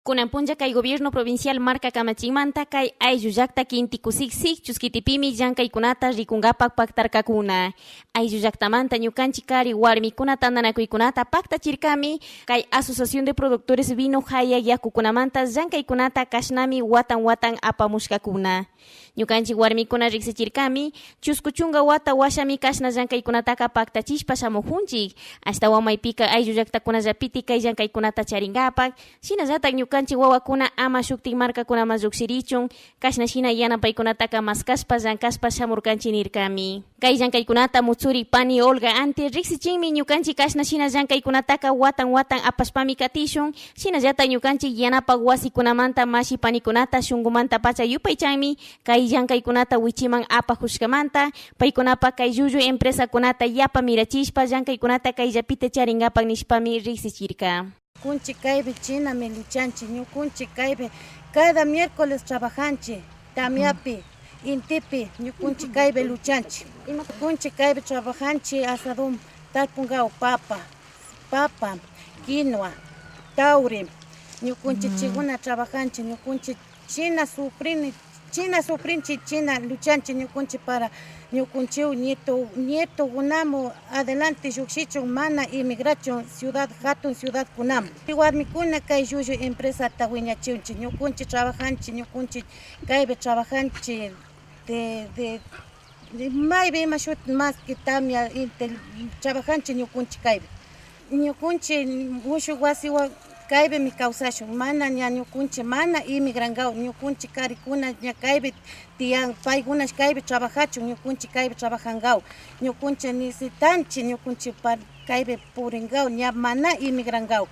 Kunan punlla kay gobierno provincial marka kamachimanta kay ayllu llakta Quinticusicsik chuskitipimi llankaykunata rikunkapak paktarkakuna. Ayllu llaktamanta ñukanchik kari warmikuna tantanakuykunata paktachirkami kay Asociación de Productores Vino Jaya yakukunamanta llankaykunata kashnami watan watan apamushkakuna. Ñukanchik warmikuna riksichirkami chusku chunka wata washami kashna llankaykunataka paktachishpa shamukunchik. Ashtawan maypika ayllu llaktakunallapiti kay llankaykunata charinkapak, shinallatak ñukanchik wawakuna ama shuktik markakunaman llukshirichun, kashna shina yanapaykunataka maskashpa llankashpa shamurkanchik nirkami. Kay llankaykunata mutsuri pani Olga Anti riksichinmi ñukanchik kashna shina llankaykunataka watan watan apashpami katishun, shinallatak ñukanchik yanapak wasikunamanta mashi panikunata shunkumanta pacha yupaychanmi kay llankaykunata wichiman apajushkamanta, paykunapak kay llullu empresakunata yapa mirachishpa llankaykunata kayllapita charinkapak nishpami riksichirka. Ñukunchik kaypi chinami luchanchik, ñukunchik kaypi cada miércoles trabajanchik, tamiapi, intipi, ñukunchik kaypi luchanchik. Ñukunchik kaypi trabajanchik asadón tarpungaw papa, papa, quinoa, tauri, ñukunchik chiguna trabajanchik, ñukunchik china sufrini, china sufrinchik, china luchanchik ñukunchik para ñukunchik nieto, nietokunamu adelante llukshichun mana imigrachun ciudad, hatun ciudadkunamu. Warmikuna kay llullu empresata wiñachunchik, ñukunchik trabajanchik, ñukunchik kaypi trabajanchik de maypi ima shuti más que tamia inti trabajanchik ñukunchik kaypi. Ñukunchik mushuk wasiwan kaypimi kawsashun, mana ña ñukunchik mana imigrankaw, ñukunchik karikuna ña kaypi tiyan, paykuna kaypi trabajachun, ñukunchik kaypi trabajankaw, ñukunchik necesitanchik ñukunchik kaypi purinkaw, ña mana imigrankaw.